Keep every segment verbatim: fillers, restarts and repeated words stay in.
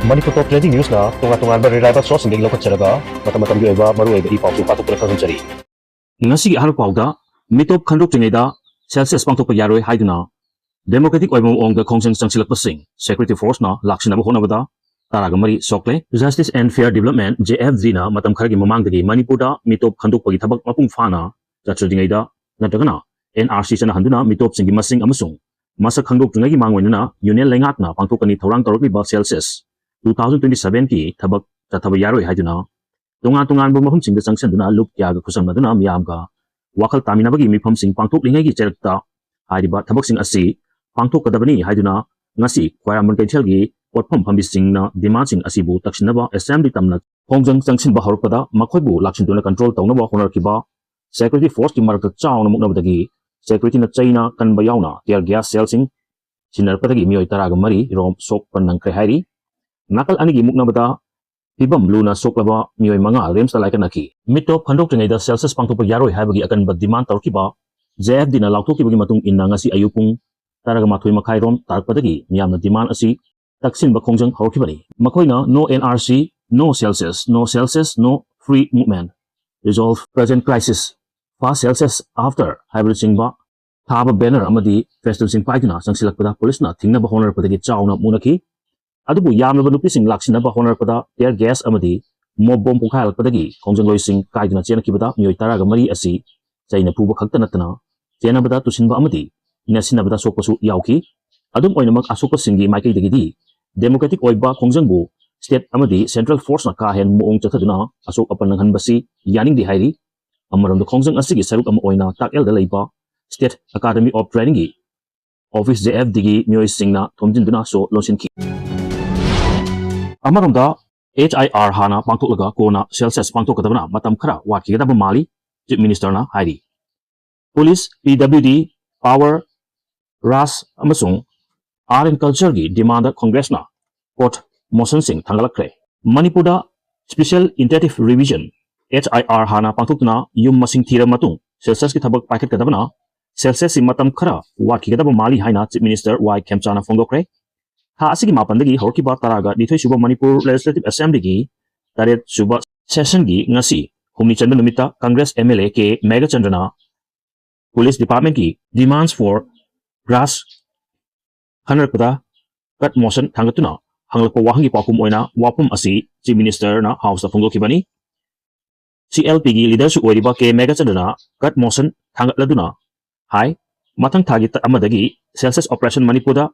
Manipur Top Trending News-ꯅ ꯇꯣꯉꯥꯟ ꯇꯣꯉꯥꯟꯕ reliable source-ꯁꯤꯡꯗꯒꯤ ꯂꯧꯈꯠꯆꯔꯒ ꯃꯇꯝ ꯃꯇꯝꯒꯤ ꯑꯣꯏꯕ ꯃꯔꯨꯑꯣꯏꯕ ꯏ ꯄꯥꯎꯁꯨ ꯄꯥꯊꯣꯛꯇꯨꯅ ꯈꯪꯍꯟꯖꯔꯤ꯫ ꯉꯁꯤꯒꯤ ꯑꯍꯥꯟꯕ ꯄꯥꯎꯗ, ꯃꯤꯇꯣꯞ ꯈꯟꯗꯣꯛꯇ꯭ꯔꯤꯉꯩꯗ ꯁꯦꯜꯁꯤꯌꯁ ꯄꯥꯡꯊꯣꯛꯄ ꯌꯥꯔꯣꯏ ꯍꯥꯏꯗꯨꯅ democratic ꯑꯣꯏꯕ ꯃꯑꯣꯡꯗ ꯈꯣꯡꯖꯪ ꯆꯪꯁꯤꯜꯂꯛꯄꯁꯤꯡ security force-ꯅ ꯂꯥꯛꯁꯤꯟꯅꯕ ꯍꯣꯠꯅꯕꯗ ꯇꯔꯥꯒ ꯃꯔꯤ ꯁꯣꯛꯂꯦ꯫ Justice and Fair Development, J F D-ꯅ ꯃꯇꯝ ꯈꯔꯒꯤ ꯃꯃꯥꯡꯗꯒꯤ ꯃꯅꯤꯄꯨꯔꯗ ꯃꯤꯇꯣꯞ ꯈꯟꯗꯣꯛꯄꯒꯤ ꯊꯕꯛ ꯃꯄꯨꯡ ꯐꯥꯅ ꯆꯠꯊꯗ꯭ꯔꯤꯉꯩꯗ ꯅꯠꯇ꯭ꯔꯒꯅ N R C ꯆꯠꯅꯍꯟꯗꯨꯅ ꯃꯤꯇꯣꯞꯁꯤꯡꯒꯤ ꯃꯁꯤꯡ ꯑꯃꯁꯨꯡ ꯃꯁꯛ ꯈꯪꯗꯣꯛꯇ꯭ꯔꯤꯉꯩꯒꯤ ꯃꯥꯡꯑꯣꯏꯅꯅ union ꯂꯩꯉꯥꯛꯅ ꯄꯥꯡꯊꯣꯛꯀꯅꯤ ꯊꯧꯔꯥꯡ ꯇꯧꯔꯛꯂꯤꯕ ꯁꯦꯜꯁꯤꯌꯁ two thousand twenty-seven-ꯒꯤ ꯊꯕꯛ ꯆꯠꯊꯕ ꯌꯥꯔꯣꯏ ꯍꯥꯏꯗꯨꯅ ꯇꯣꯉꯥꯟ ꯇꯣꯉꯥꯟꯕ ꯃꯐꯝꯁꯤꯡꯗ ꯆꯪꯁꯤꯟꯗꯨꯅ ꯂꯨꯞ ꯀꯌꯥꯒ ꯈꯨꯠꯁꯝꯅꯗꯨꯅ ꯃꯤꯌꯥꯝꯒ ꯋꯥꯈꯜ ꯇꯥꯃꯤꯟꯅꯕꯒꯤ ꯃꯤꯐꯝꯁꯤꯡ ꯄꯥꯡꯊꯣꯛꯂꯤꯉꯩꯒꯤ ꯆꯩꯔꯛꯇ ꯍꯥꯏꯔꯤꯕ ꯊꯕꯛꯁꯤꯡ ꯑꯁꯤ ꯄꯥꯡꯊꯣꯛꯀꯗꯕꯅꯤ ꯍꯥꯏꯗꯨꯅ ꯉꯁꯤ ꯈ꯭ꯋꯥꯏꯔꯝꯕꯟ ꯀꯩꯊꯦꯜꯒꯤ ꯄꯣꯠꯐꯝ ꯐꯝꯕꯤꯁꯤꯡꯅ demand-ꯁꯤꯡ ꯑꯁꯤꯕꯨ ꯇꯛꯁꯤꯟꯅꯕ assembly ꯇꯝꯅ ꯈꯣꯡꯖꯪ ꯆꯪꯁꯤꯟꯕ ꯍꯧꯔꯛꯄꯗ ꯃꯈꯣꯏꯕꯨ ꯂꯥꯛꯁꯤꯟꯗꯨꯅ control ꯇꯧꯅꯕ ꯍꯣꯠꯅꯔꯛꯈꯤꯕ security force-ꯀꯤ ꯃꯔꯛꯇ ꯆꯥꯎꯅ ꯃꯨꯛꯅꯕꯗꯒꯤ security-ꯅ ꯆꯩꯅ ꯀꯟꯕ ꯌꯥꯎꯅ tear gas shell-ꯁꯤꯡ ꯁꯤꯟꯅꯔꯛꯄꯗꯒꯤ ꯃꯤꯑꯣꯏ ꯇꯔꯥꯒ ꯃꯔꯤ ꯔꯣꯝ ꯁꯣꯛꯄ ꯅꯪꯈ꯭ꯔꯦ ꯍꯥꯏꯔꯤ꯫ ꯅꯥꯀꯜ ꯑꯅꯤꯒꯤ ꯃꯨꯛꯅꯕꯗ ꯐꯤꯕꯝ ꯂꯨꯅ ꯁꯣꯛꯂꯕ ꯃꯤꯑꯣꯏ ꯃꯉꯥ ꯔꯤꯝꯁꯇ ꯂꯥꯏꯀꯠꯅꯈꯤ꯫ ꯃꯤꯇꯣꯞ ꯈꯟꯗꯣꯛꯇ꯭ꯔꯤꯉꯩꯗ ꯁꯦꯜꯁꯤꯌꯁ ꯄꯥꯡꯊꯣꯛꯄ ꯌꯥꯔꯣꯏ ꯍꯥꯏꯕꯒꯤ ꯑꯀꯟꯕ demand ꯇꯧꯔꯛꯈꯤꯕ J F D-ꯅ ꯂꯥꯎꯊꯣꯛꯈꯤꯕꯒꯤ ꯃꯇꯨꯡ ꯏꯟꯅ ꯉꯁꯤ ꯑꯌꯨꯛ ꯄꯨꯡ ꯇꯔꯥꯒ ꯃꯥꯊꯣꯏ ꯃꯈꯥꯏ ꯔꯣꯝ ꯇꯥꯔꯛꯄꯗꯒꯤ ꯃꯤꯌꯥꯝꯅ demand ꯑꯁꯤ ꯇꯛꯁꯤꯟꯕ ꯈꯣꯡꯖꯪ ꯍꯧꯔꯛꯈꯤꯕꯅꯤ꯫ ꯃꯈꯣꯏꯅ "No N R C, no Celsius, no Celsius, no free movement, resolve present crisis, fast Celsius after" ꯍꯥꯏꯕꯅꯆꯤꯡꯕ ꯊꯥꯕ banner ꯑꯃꯗꯤ festival-ꯁꯤꯡ ꯄꯥꯏꯗꯨꯅ ꯆꯪꯁꯤꯜꯂꯛꯄꯗ ꯄꯨꯂꯤꯁꯅ ꯊꯤꯡꯅꯕ ꯍꯣꯠꯅꯔꯛꯄꯗꯒꯤ ꯆꯥꯎꯅ ꯃꯨꯅꯈꯤ꯫ ꯑꯗꯨꯕꯨ ꯌꯥꯝꯂꯕ ꯅꯨꯄꯤꯁꯤꯡ ꯂꯥꯛꯁꯤꯟꯅꯕ ꯍꯣꯠꯅꯔꯛꯄꯗ tear gas ꯑꯃꯗꯤ mob bomb ꯄꯣꯈꯥꯏꯍꯜꯂꯛꯄꯗꯒꯤ ꯈꯣꯡꯖꯪꯂꯣꯏꯁꯤꯡ ꯀꯥꯏꯗꯨꯅ ꯆꯦꯟꯈꯤꯕꯗ ꯃꯤꯑꯣꯏ ꯇꯔꯥꯒ ꯃꯔꯤ ꯑꯁꯤ ꯆꯩꯅ ꯐꯨꯕ ꯈꯛꯇ ꯅꯠꯇꯅ ꯆꯦꯟꯅꯕꯗ ꯇꯨꯁꯤꯟꯕ ꯑꯃꯗꯤ ꯅꯦꯠꯁꯤꯟꯅꯕꯗ ꯁꯣꯛꯄꯁꯨ ꯌꯥꯎꯈꯤ꯫ ꯑꯗꯨꯝ ꯑꯣꯏꯅꯃꯛ, ꯑꯁꯣꯛꯄꯁꯤꯡꯒꯤ ꯃꯥꯏꯀꯩꯗꯒꯤꯗꯤ democratic ꯑꯣꯏꯕ ꯈꯣꯡꯖꯪꯕꯨ state ꯑꯃꯗꯤ central force-ꯅ ꯀꯥ ꯍꯦꯟꯅ ꯃꯑꯣꯡ ꯆꯠꯊꯗꯨꯅ ꯑꯁꯣꯛ ꯑꯄꯟ ꯅꯪꯍꯟꯕꯁꯤ ꯌꯥꯅꯤꯡꯗꯦ ꯍꯥꯏꯔꯤ꯫ ꯑꯃꯔꯣꯝꯗ, ꯈꯣꯡꯖꯪ ꯑꯁꯤꯒꯤ ꯁꯔꯨꯛ ꯑꯃ ꯑꯣꯏꯅ ꯇꯥꯛꯌꯦꯜꯗ ꯂꯩꯕ State Academy of Training-ꯒꯤ office J F D-ꯒꯤ ꯃꯤꯑꯣꯏꯁꯤꯡꯅ ꯊꯣꯝꯖꯤꯟꯗꯨꯅ show ꯂꯣꯟꯁꯤꯟꯈꯤ꯫ ꯑꯃꯔꯣꯝꯗ, H I R ꯍꯥꯟꯅ ꯄꯥꯡꯊꯣꯛꯂꯒ ꯀꯣꯟꯅ ꯁꯦꯜꯁꯤꯌꯁ ꯄꯥꯡꯊꯣꯛꯀꯗꯕꯅ ꯃꯇꯝ ꯈꯔ ꯋꯥꯠꯈꯤꯒꯗꯕ ꯃꯥꯜꯂꯤ, Chief Minister-ꯅ ꯍꯥꯏꯔꯤ꯫ Police, P W D, power, ꯔꯥꯖ ꯑꯃꯁꯨꯡ Art and Culture-ꯒꯤ demand-ꯗ Congress-ꯅ court motion-ꯁꯤꯡ ꯊꯥꯡꯒꯠꯂꯛꯈ꯭ꯔꯦ꯫ ꯃꯅꯤꯄꯨꯔꯗ Special Intensive Revision, H I R ꯍꯥꯟꯅ ꯄꯥꯡꯊꯣꯛꯇꯨꯅ ꯌꯨꯝ ꯃꯁꯤꯡ ꯊꯤꯔꯕ ꯃꯇꯨꯡ ꯁꯦꯜꯁꯤꯌꯁꯀꯤ ꯊꯕꯛ ꯄꯥꯏꯈꯠꯀꯗꯕꯅ ꯁꯦꯜꯁꯤꯌꯁꯁꯤ ꯃꯇꯝ ꯈꯔ ꯋꯥꯠꯈꯤꯒꯗꯕ ꯃꯥꯜꯂꯤ ꯍꯥꯏꯅ Chief Minister Y ꯈꯦꯝꯆꯥꯅ ꯐꯣꯡꯗꯣꯛꯈ꯭ꯔꯦ꯫ ꯊꯥ ꯑꯁꯤꯒꯤ ꯃꯥꯄꯟꯗꯒꯤ ꯍꯧꯔꯛꯈꯤꯕ ꯇꯔꯥꯒ ꯅꯤꯊꯣꯏ ꯁꯨꯕ ꯃꯅꯤꯄꯨꯔ Legislative Assemblyꯒꯤ ꯇꯔꯦꯠ ꯁꯨꯕ sessionꯒꯤ ꯉꯁꯤ ꯍꯨꯝꯅꯤ ꯆꯟꯕ ꯅꯨꯃꯤꯠꯇ Congress MLA K ꯃꯦꯘꯆꯟꯗ꯭ꯔꯅ police departmentꯀꯤ demands for grass ꯈꯟꯅꯔꯛꯄꯗ cut motion ꯊꯥꯡꯒꯠꯇꯨꯅ ꯍꯪꯂꯛꯄ ꯋꯥꯍꯪꯒꯤ ꯄꯥꯎꯈꯨꯝ ꯑꯣꯏꯅ ꯋꯥꯐꯝ ꯑꯁꯤ Chief Ministerꯅ Houseꯇ ꯐꯣꯡꯗꯣꯛꯈꯤꯕꯅꯤ꯫ CLPꯒꯤ leaderꯁꯨ ꯑꯣꯏꯔꯤꯕ ꯀꯦ ꯃꯦꯘꯆꯟꯗ꯭ꯔꯅ cut motion ꯊꯥꯡꯒꯠꯂꯗꯨꯅ ꯍꯥꯏ, ꯃꯊꯪ ꯊꯥꯒꯤ ꯇ-, ꯑꯃꯗꯒꯤ Celsus operation ꯃꯅꯤꯄꯨꯔꯗ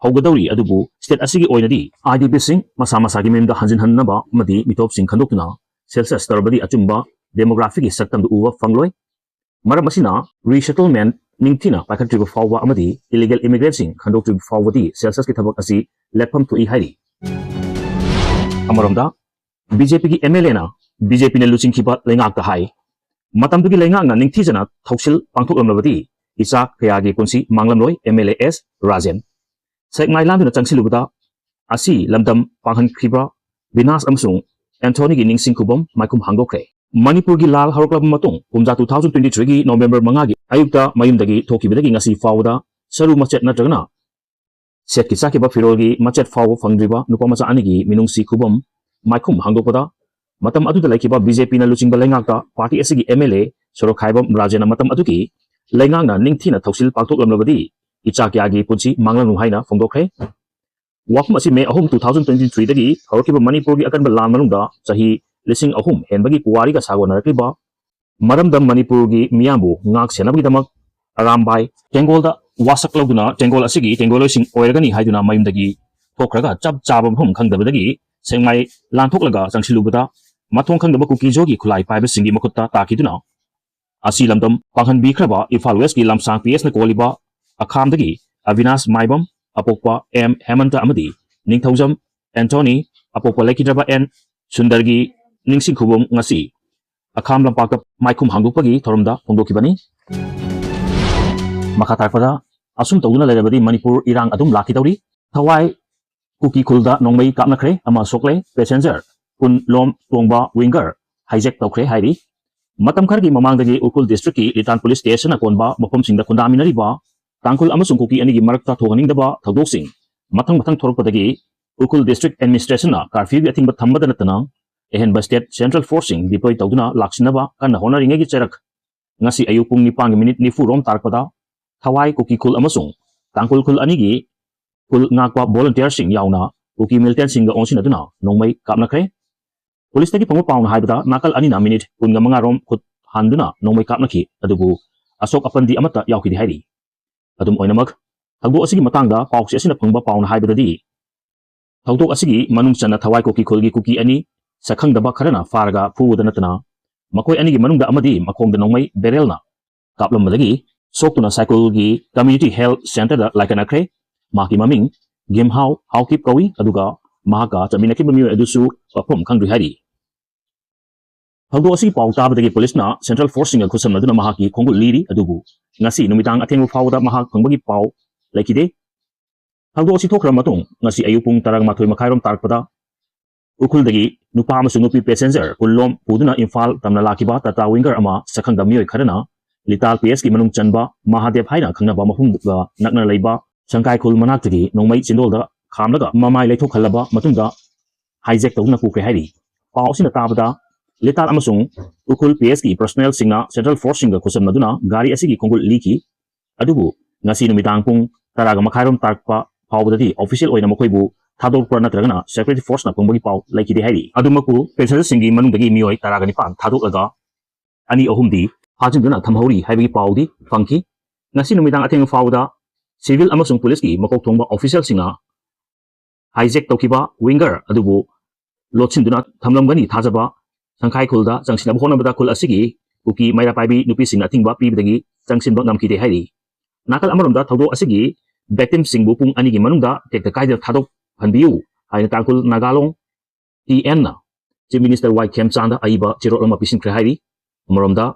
ꯍꯧꯒꯗꯧꯔꯤ, ꯑꯗꯨꯕꯨ state ꯑꯁꯤꯒꯤ ꯑꯣꯏꯅꯗꯤ IDPꯁꯤꯡ ꯃꯁꯥ ꯃꯁꯥꯒꯤ ꯃꯌꯨꯝꯗ ꯍꯟꯖꯤꯟꯍꯟꯅꯕ ꯑꯃꯗꯤ ꯃꯤꯇꯣꯞꯁꯤꯡ ꯈꯟꯗꯣꯛꯇꯨꯅ Celsus ꯇꯧꯔꯕꯗꯤ ꯑꯆꯨꯝꯕ demographyꯒꯤ ꯁꯛꯇꯝꯗꯨ ꯎꯕ ꯐꯪꯂꯣꯏ꯫ ꯃꯔꯝ ꯑꯁꯤꯅ resettlement ꯅꯤꯡꯊꯤꯅ ꯄꯥꯏꯈꯠꯇ꯭ꯔꯤꯕ ꯐꯥꯎꯕ ꯑꯃꯗꯤ illegal immigrantꯁꯤꯡ ꯈꯟꯗꯣꯛꯇ꯭ꯔꯤꯕ ꯐꯥꯎꯕꯗꯤ Celsusꯀꯤ ꯊꯕꯛ ꯑꯁꯤ ꯂꯦꯞꯐꯝ ꯊꯣꯛꯏ ꯍꯥꯏꯔꯤ꯫ ꯑꯃꯔꯣꯝꯗ, BJPꯒꯤ MLAꯅ BJPꯅ ꯂꯨꯆꯤꯡꯈꯤꯕ ꯂꯩꯉꯥꯛꯇ ꯍꯥꯏ, ꯃꯇꯝꯗꯨꯒꯤ ꯂꯩꯉꯥꯛꯅ ꯅꯤꯡꯊꯤꯖꯅ ꯊꯧꯁꯤꯜ ꯄꯥꯡꯊꯣꯛꯂꯝꯂꯕꯗꯤ ꯏꯆꯥ ꯀꯌꯥꯒꯤ ꯄꯨꯟꯁꯤ ꯃꯥꯡꯂꯝꯂꯣꯏ꯫ MLA ꯑꯦꯁ ꯔꯥꯖꯦꯟ꯫ ꯁꯦꯛꯃꯥꯏ ꯂꯥꯟꯗꯨꯅ ꯆꯪꯁꯤꯜꯂꯨꯕꯗ ꯑꯁꯤ ꯂꯝꯗꯝ ꯄꯥꯡꯍꯟꯈ꯭ꯔꯤꯕ ꯕꯤꯅꯥꯁ ꯑꯃꯁꯨꯡ ꯑꯦꯟꯊꯣꯅꯤꯒꯤ ꯅꯤꯡꯁꯤꯡ ꯈꯨꯕꯝ ꯃꯥꯏꯈꯨꯝ ꯍꯥꯡꯗꯣꯛꯈ꯭ꯔꯦ꯫ ꯃꯅꯤꯄꯨꯔꯒꯤ ꯂꯥꯜ ꯍꯧꯔꯛꯂꯕ ꯃꯇꯨꯡ ꯀꯨꯝꯖꯥ two thousand twenty threeꯒꯤ November ꯃꯉꯥꯒꯤ ꯑꯌꯨꯛꯇ ꯃꯌꯨꯝꯗꯒꯤ ꯊꯣꯛꯈꯤꯕꯗꯒꯤ ꯉꯁꯤ ꯐꯥꯎꯕꯗ ꯁꯔꯨ ꯃꯆꯦꯠ ꯅꯠꯇ꯭ꯔꯒꯅ ꯁꯦꯠꯀꯤ ꯆꯥꯈꯤꯕ ꯐꯤꯔꯣꯜꯒꯤ ꯃꯆꯦꯠ ꯐꯥꯎꯕ ꯐꯪꯗ꯭ꯔꯤꯕ ꯅꯨꯄꯥ ꯃꯆꯥ ꯑꯅꯤꯒꯤ ꯃꯤꯅꯨꯡꯁꯤ ꯈꯨꯕꯝ ꯃꯥꯏꯈꯨꯝ ꯍꯥꯡꯗꯣꯛꯄꯗ ꯃꯇꯝ ꯑꯗꯨꯗ ꯂꯩꯈꯤꯕ BJPꯅ ꯂꯨꯆꯤꯡꯕ ꯂꯩꯉꯥꯛꯇ party ꯑꯁꯤꯒꯤ MLA ꯁꯣꯔꯣꯛꯈꯥꯏꯕꯝ ꯔꯥꯖꯦꯟꯅ ꯃꯇꯝ ꯑꯗꯨꯒꯤ ꯂꯩꯉꯥꯛꯅ ꯅꯤꯡꯊꯤꯅ ꯊꯧꯁꯤꯜ ꯄꯥꯡꯊꯣꯛꯂꯝꯂꯕꯗꯤ ꯏꯆꯥ ꯀꯌꯥꯒꯤ ꯄꯨꯟꯁꯤ ꯃꯥꯡꯂꯝꯂꯣꯏ ꯍꯥꯏꯅ ꯐꯣꯡꯗꯣꯛꯈ꯭ꯔꯦ꯫ ꯋꯥꯐꯝ ꯑꯁꯤ May ꯑꯍꯨꯝ, two thousand twenty threeꯗꯒꯤ ꯍꯧꯔꯛꯈꯤꯕ ꯃꯅꯤꯄꯨꯔꯒꯤ ꯑꯀꯟꯕ ꯂꯥꯟ ꯃꯅꯨꯡꯗ ꯆꯍꯤ ꯂꯤꯁꯤꯡ ꯑꯍꯨꯝ ꯍꯦꯟꯕꯒꯤ ꯄꯨꯋꯥꯔꯤꯒ ꯁꯥꯒꯣꯟꯅꯔꯛꯂꯤꯕ ꯃꯔꯝꯗꯝ ꯃꯅꯤꯄꯨꯔꯒꯤ ꯃꯤꯌꯥꯝꯕꯨ ꯉꯥꯛ ꯁꯦꯟꯅꯕꯒꯤꯗꯃꯛ ꯑꯔꯥꯝꯕꯥꯏ ꯇꯦꯡꯒꯣꯜꯗ ꯋꯥꯁꯛ ꯂꯧꯗꯨꯅ ꯇꯦꯡꯒꯣꯜ ꯑꯁꯤꯒꯤ ꯇꯦꯡꯒꯣꯜꯂꯣꯏꯁꯤꯡ ꯑꯣꯏꯔꯒꯅꯤ ꯍꯥꯏꯗꯨꯅ ꯃꯌꯨꯝꯗꯒꯤ ꯊꯣꯛꯈ꯭ꯔꯒ ꯆꯞ ꯆꯥꯕ ꯃꯐꯝ ꯈꯪꯗꯕꯗꯒꯤ ꯁꯦꯛꯃꯥꯏ ꯂꯥꯟꯊꯣꯛꯂꯒ ꯆꯪꯁꯤꯜꯂꯨꯕꯗ ꯃꯊꯣꯡ ꯈꯪꯗꯕ ꯀꯨꯀꯤꯖꯣꯒꯤ ꯈꯨꯠꯂꯥꯏ ꯄꯥꯏꯕꯁꯤꯡꯒꯤ ꯃꯈꯨꯠꯇ ꯇꯥꯈꯤꯗꯨꯅ ꯑꯁꯤ ꯂꯝꯗꯝ ꯄꯥꯡꯍꯟꯕꯤꯈ꯭ꯔꯕ ꯏꯝꯐꯥꯜ Westꯀꯤ ꯂꯝꯁꯥꯡ PS ꯅ ꯀꯣꯜꯂꯤꯕ ꯑꯈꯥꯝꯗꯒꯤ ꯑꯕꯤꯅꯥꯁ ꯃꯥꯏꯕꯝ, ꯑꯄꯣꯛꯄ ꯑꯦꯝ ꯍꯦꯃꯟꯇ ꯑꯃꯗꯤ ꯅꯤꯡꯊꯧꯖꯝ ꯑꯦꯟꯊꯣꯅꯤ, ꯑꯄꯣꯛꯄ ꯂꯩꯈꯤꯗ꯭ꯔꯕ ꯑꯦꯟ ꯁꯨꯟꯗꯔꯒꯤ ꯅꯤꯡꯁꯤꯡ ꯈꯨꯕꯝ ꯉꯁꯤ ꯑꯈꯥꯝ ꯂꯝꯄꯥꯛꯇ ꯃꯥꯏꯈꯨꯝ ꯍꯥꯡꯗꯣꯛꯄꯒꯤ ꯊꯧꯔꯝꯗ ꯐꯣꯡꯗꯣꯛꯈꯤꯕꯅꯤ꯫ ꯃꯈꯥ ꯇꯥꯔꯛꯄꯗ, ꯑꯁꯨꯝ ꯇꯧꯗꯨꯅ ꯂꯩꯔꯕꯗꯤ ꯃꯅꯤꯄꯨꯔ ꯏꯔꯥꯡ ꯑꯗꯨꯝ ꯂꯥꯛꯈꯤꯗꯧꯔꯤ꯫ ꯊꯋꯥꯏ ꯀꯨꯀꯤ ꯈꯨꯜꯗ ꯅꯣꯡꯃꯩ ꯀꯥꯞꯅꯈ꯭ꯔꯦ ꯑꯃ ꯁꯣꯛꯂꯦ꯫ Passenger ꯀꯨꯟ ꯂꯣꯝ ꯇꯣꯡꯕ winger hijack ꯇꯧꯈ꯭ꯔꯦ ꯍꯥꯏꯔꯤ꯫ ꯃꯇꯝ ꯈꯔꯒꯤ ꯃꯃꯥꯡꯗꯒꯤ ꯎꯈ꯭ꯔꯨꯜ districtꯀꯤ ꯂꯤꯇꯥꯟ police stationꯅ ꯀꯣꯟꯕ ꯃꯐꯝꯁꯤꯡꯗ ꯈꯨꯟꯗꯥꯃꯤꯟꯅꯔꯤꯕ ꯇꯥꯡꯈꯨꯜ ꯑꯃꯁꯨꯡ ꯀꯨꯀꯤ ꯑꯅꯤꯒꯤ ꯃꯔꯛꯇ ꯊꯣꯛꯍꯟꯅꯤꯡꯗꯕ ꯊꯧꯗꯣꯛꯁꯤꯡ ꯃꯊꯪ ꯃꯊꯪ ꯊꯣꯔꯛꯄꯗꯒꯤ ꯎꯈ꯭ꯔꯨꯜ District Administration ꯅ curfew ꯒꯤ ꯑꯊꯤꯡꯕ ꯊꯝꯕꯗ ꯅꯠꯇꯅ ꯑꯍꯦꯟꯕ state central force ꯁꯤꯡ deploy ꯇꯧꯗꯨꯅ ꯂꯥꯛꯁꯤꯟꯅꯕ ꯀꯟꯅ ꯍꯣꯠꯅꯔꯤꯉꯩꯒꯤ ꯆꯩꯔꯛ ꯉꯁꯤ ꯑꯌꯨꯛ ꯄꯨꯡ ꯅꯤꯄꯥꯟꯒꯤ minute ꯅꯤꯐꯨ ꯔꯣꯝ ꯇꯥꯔꯛꯄꯗ ꯊꯋꯥꯏ ꯀꯨꯀꯤ ꯈꯨꯜ ꯑꯃꯁꯨꯡ ꯇꯥꯡꯈꯨꯜ ꯈꯨꯜ ꯑꯅꯤꯒꯤ ꯈꯨꯜ ꯉꯥꯛꯄ volunteer ꯁꯤꯡ ꯌꯥꯎꯅ ꯀꯨꯀꯤ militant ꯁꯤꯡꯒ ꯑꯣꯟꯁꯤꯟꯅꯗꯨꯅ ꯅꯣꯡꯃꯩ ꯀꯥꯞꯅꯈ꯭ꯔꯦ꯫ Police ꯇꯒꯤ ꯐꯪꯕ ꯄꯥꯎꯅ ꯍꯥꯏꯕꯗ ꯅꯥꯀꯜ ꯑꯅꯤꯅ minute ꯀꯨꯟꯒ ꯃꯉꯥ ꯔꯣꯝ ꯈꯨꯠ ꯍꯥꯟꯗꯨꯅ ꯅꯣꯡꯃꯩ ꯀꯥꯞꯅꯈꯤ, ꯑꯗꯨꯕꯨ ꯑꯁꯣꯛ ꯑꯄꯟꯗꯤ ꯑꯃꯠꯇ ꯌꯥꯎꯈꯤꯗꯦ ꯍꯥꯏꯔꯤ꯫ ꯑꯗꯨꯝ ꯑꯣꯏꯅꯃꯛ, ꯊꯧꯗꯣꯛ ꯑꯁꯤꯒꯤ ꯃꯇꯥꯡꯗ ꯄꯥꯎꯆꯦ ꯑꯁꯤꯅ ꯐꯪꯕ ꯄꯥꯎꯅ ꯍꯥꯏꯕꯗꯗꯤ, ꯊꯧꯗꯣꯛ ꯑꯁꯤꯒꯤ ꯃꯅꯨꯡ ꯆꯟꯅ ꯊꯋꯥꯏ ꯀꯨꯀꯤ ꯈꯨꯜꯒꯤ ꯀꯨꯀꯤ ꯑꯅꯤ ꯁꯛꯈꯪꯗꯕ ꯈꯔꯅ ꯐꯥꯔꯒ ꯐꯨꯕꯗ ꯅꯠꯇꯅ ꯃꯈꯣꯏ ꯑꯅꯤꯒꯤ ꯃꯅꯨꯡꯗ ꯑꯃꯗꯤ ꯃꯈꯣꯡꯗ ꯅꯣꯡꯃꯩ barrel ꯅ ꯀꯥꯞꯂꯝꯕꯗꯒꯤ ꯁꯣꯛꯇꯨꯅ ꯁꯥꯏꯀꯨꯜꯒꯤ Community Health Centre ꯗ ꯂꯥꯏꯀꯠꯅꯈ꯭ꯔꯦ꯫ ꯃꯍꯥꯛꯀꯤ ꯃꯃꯤꯡ ꯒꯤꯝꯍꯥꯎ ꯍꯥꯎꯀꯤꯞ ꯀꯧꯏ, ꯑꯗꯨꯒ ꯃꯍꯥꯛꯀ ꯆꯠꯃꯤꯟꯅꯈꯤꯕ ꯃꯤꯑꯣꯏ ꯑꯗꯨꯁꯨ ꯋꯥꯐꯝ ꯈꯪꯗ꯭ꯔꯤ ꯍꯥꯏꯔꯤ꯫ ꯊꯧꯗꯣꯛ ꯑꯁꯤꯒꯤ ꯄꯥꯎ ꯇꯥꯕꯗꯒꯤ police ꯅ central force ꯁꯤꯡꯒ ꯈꯨꯠꯁꯝꯅꯗꯨꯅ ꯃꯍꯥꯛꯀꯤ ꯈꯣꯡꯒꯨꯜ ꯂꯤꯔꯤ, ꯑꯗꯨꯕꯨ ꯉꯁꯤ ꯅꯨꯃꯤꯗꯥꯡ ꯑꯊꯦꯡꯕ ꯐꯥꯎꯕꯗ ꯃꯍꯥꯛ ꯐꯪꯕꯒꯤ ꯄꯥꯎ ꯂꯩꯈꯤꯗꯦ꯫ ꯊꯧꯗꯣꯛ ꯑꯁꯤ ꯊꯣꯛꯈ꯭ꯔ ꯃꯇꯨꯡ ꯉꯁꯤ ꯑꯌꯨꯛ ꯄꯨꯡ ꯇꯔꯥꯃꯥꯊꯣꯏ ꯃꯈꯥꯏꯔꯣꯝ ꯇꯥꯔꯛꯄꯗ ꯎꯈ꯭ꯔꯨꯜꯗꯒꯤ ꯅꯨꯄꯥ ꯑꯃꯁꯨꯡ ꯅꯨꯄꯤ passenger ꯀꯨꯟꯂꯣꯝ ꯄꯨꯗꯨꯅ ꯏꯝꯐꯥꯜ ꯇꯝꯅ ꯂꯥꯛꯈꯤꯕ Tata Winger ꯑꯃ ꯁꯛꯈꯪꯗꯕ ꯃꯤꯑꯣꯏ ꯈꯔꯅ ꯂꯤꯇꯥꯜ ꯄꯤ ꯑꯦꯁꯀꯤ ꯃꯅꯨꯡ ꯆꯟꯕ ꯃꯍꯥꯗꯦꯕ ꯍꯥꯏꯅ ꯈꯪꯅꯕ ꯃꯐꯝꯒ ꯅꯛꯅ ꯂꯩꯕ ꯁꯪꯀꯥꯏ ꯈꯨꯜ ꯃꯅꯥꯛꯇꯒꯤ ꯅꯣꯡꯃꯩ ꯆꯤꯟꯗꯣꯜꯗ ꯈꯥꯝꯂꯒ ꯃꯃꯥꯏ ꯂꯩꯊꯣꯛꯍꯜꯂꯕ ꯃꯇꯨꯡꯗ hijack ꯇꯧꯗꯨꯅ ꯄꯨꯈ꯭ꯔꯦ ꯍꯥꯏꯔꯤ꯫ ꯄꯥꯎ ꯑꯁꯤꯅ ꯇꯥꯕꯗ ꯂꯤꯇꯥꯜ ꯑꯃꯁꯨꯡ ꯎꯈ꯭ꯔꯨꯜ ꯄꯤ ꯑꯦꯁꯀꯤ personnel ꯁꯤꯡꯅ central force ꯁꯤꯡꯒ ꯈꯨꯠꯁꯝꯅꯗꯨꯅ ꯒꯥꯔꯤ ꯑꯁꯤꯒꯤ ꯈꯣꯡꯒꯨꯜ ꯂꯤꯈꯤ꯫ ꯑꯗꯨꯕꯨ ꯉꯁꯤ ꯅꯨꯃꯤꯗꯥꯡ ꯄꯨꯡ ꯇꯔꯥꯒ ꯃꯈꯥꯏꯔꯣꯝ ꯇꯥꯔꯛꯄ ꯐꯥꯎꯕꯗꯗꯤ official ꯑꯣꯏꯅ ꯃꯈꯣꯏꯕꯨ ꯊꯥꯗꯣꯛꯄ꯭ꯔꯥ ꯅꯠꯇ꯭ꯔꯒꯅ security force ꯅ ꯐꯪꯕꯒꯤ ꯄꯥꯎ ꯂꯩꯈꯤꯗꯦ ꯍꯥꯏꯔꯤ꯫ ꯑꯗꯨꯃꯛꯄꯨ passenger ꯁꯤꯡꯒꯤ ꯃꯅꯨꯡꯗꯒꯤ ꯃꯤꯑꯣꯏ ꯇꯔꯥꯒ ꯅꯤꯄꯥꯟ ꯊꯥꯗꯣꯛꯂꯒ ꯑꯅꯤ ꯑꯍꯨꯝꯗꯤ ꯐꯥꯖꯤꯟꯗꯨꯅ ꯊꯝꯍꯧꯔꯤ ꯍꯥꯏꯕꯒꯤ ꯄꯥꯎꯗꯤ ꯐꯪꯈꯤ꯫ ꯉꯁꯤ ꯅꯨꯃꯤꯗꯥꯡ ꯑꯊꯦꯡꯕ ꯐꯥꯎꯕꯗ civil ꯑꯃꯁꯨꯡ police ꯀꯤ ꯃꯀꯣꯛ ꯊꯣꯡꯕ official ꯁꯤꯡꯅ hijack ꯇꯧꯈꯤꯕ Winger ꯑꯗꯨꯕꯨ ꯂꯣꯠꯁꯤꯟꯗꯨꯅ ꯊꯝꯂꯝꯒꯅꯤ ꯊꯥꯖꯕ ꯁꯪꯈꯥꯏ ꯈꯨꯜꯗ ꯆꯪꯁꯤꯟꯅꯕ ꯍꯣꯠꯅꯕꯗ ꯈꯨꯜ ꯑꯁꯤꯒꯤ ꯀꯨꯀꯤ ꯃꯩꯔꯥ ꯄꯥꯏꯕꯤ ꯅꯨꯄꯤꯁꯤꯡꯅ ꯑꯊꯤꯡꯕ ꯄꯤꯕꯗꯒꯤ ꯆꯪꯁꯤꯟꯕ ꯉꯝꯈꯤꯗꯦ ꯍꯥꯏꯔꯤ꯫ ꯅꯥꯀꯜ ꯑꯃꯔꯣꯝꯗ ꯊꯧꯗꯣꯛ ꯑꯁꯤꯒꯤ victim ꯁꯤꯡꯕꯨ ꯄꯨꯡ ꯑꯅꯤꯒꯤ ꯃꯅꯨꯡꯗ ꯇꯦꯛꯇ ꯀꯥꯏꯗꯅ ꯊꯥꯗꯣꯛꯍꯟꯕꯤꯌꯨ ꯍꯥꯏꯅ ꯇꯥꯡꯈꯨꯜ ꯅꯥꯒꯥꯂꯣꯡ ꯇꯤ ꯑꯦꯟꯅ Chief Minister ꯋꯥꯏ ꯈꯦꯝꯆꯥꯟꯗ ꯑꯏꯕ ꯆꯦꯔꯣꯜ ꯑꯃ ꯄꯤꯁꯤꯟꯈ꯭ꯔꯦ ꯍꯥꯏꯔꯤ꯫ ꯑꯃꯔꯣꯝꯗ,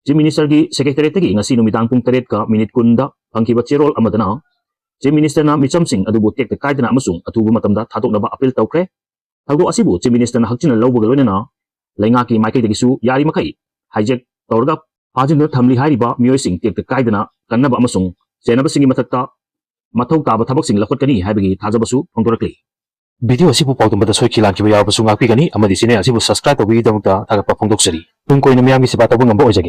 Chief Minister ꯒꯤ secretariat ꯇꯒꯤ ꯉꯁꯤ ꯅꯨꯃꯤꯗꯥꯡ ꯄꯨꯡ ꯇꯔꯦꯠꯀ minute ꯀꯨꯟꯗ ꯐꯪꯈꯤꯕ ꯆꯦꯔꯣꯜ ꯑꯃꯗꯅ Chief Minister ꯅ ꯃꯤꯆꯝꯁꯤꯡ ꯑꯗꯨꯕꯨ ꯇꯦꯛꯇ ꯀꯥꯏꯗꯅ ꯑꯃꯁꯨꯡ ꯑꯊꯨꯕ ꯃꯇꯝꯗ ꯊꯥꯗꯣꯛꯅꯕ appeal ꯇꯧꯈ꯭ꯔꯦ꯫ ꯊꯧꯗꯣꯛ ꯑꯁꯤꯕꯨ Chief Minister ꯅ ꯍꯛꯆꯤꯟꯅ ꯂꯧꯕꯒ ꯂꯣꯏꯅꯅ ꯂꯩꯉꯥꯛꯀꯤ ꯃꯥꯏꯀꯩꯗꯒꯤꯁꯨ ꯌꯥꯔꯤꯃꯈꯩ hijack ꯇꯧꯔꯒ ꯐꯥꯖꯤꯟꯗꯨꯅ ꯊꯝꯂꯤ ꯍꯥꯏꯔꯤꯕ ꯃꯤꯑꯣꯏꯁꯤꯡ ꯇꯦꯛꯇ ꯀꯥꯏꯗꯅ ꯀꯟꯅꯕ ꯑꯃꯁꯨꯡ ꯆꯦꯟꯅꯕꯁꯤꯡꯒꯤ ꯃꯊꯛꯇ ꯃꯊꯧ ꯇꯥꯕ ꯊꯕꯛꯁꯤꯡ ꯂꯧꯈꯠꯀꯅꯤ ꯍꯥꯏꯕꯒꯤ ꯊꯥꯖꯕꯁꯨ ꯐꯣꯡꯗꯣꯔꯛꯂꯤ꯫ ꯚꯤꯗꯤꯑꯣ ꯑꯁꯤꯕꯨ ꯄꯥꯎꯗꯝꯕꯗ ꯁꯣꯏꯈꯤ ꯂꯥꯟꯈꯤꯕ ꯌꯥꯎꯔꯕꯁꯨ ꯉꯥꯛꯄꯤꯒꯅꯤ ꯑꯃꯗꯤ ꯆꯦꯅꯦꯜ ꯑꯁꯤꯕꯨ ꯁꯕꯁꯀ꯭ꯔꯥꯏꯕ ꯇꯧꯕꯤꯕꯒꯤꯗꯃꯛꯇ ꯊꯥꯒꯠꯄ ꯐꯣꯡꯗꯣꯛꯆꯔꯤ꯫ ꯇꯨꯡ ꯀꯣꯏꯅ ꯃꯤꯌꯥꯝꯒꯤ ꯁꯦꯕꯥ ꯇꯧꯕ ꯉꯝꯕ ꯑꯣꯏꯖꯒꯦ꯫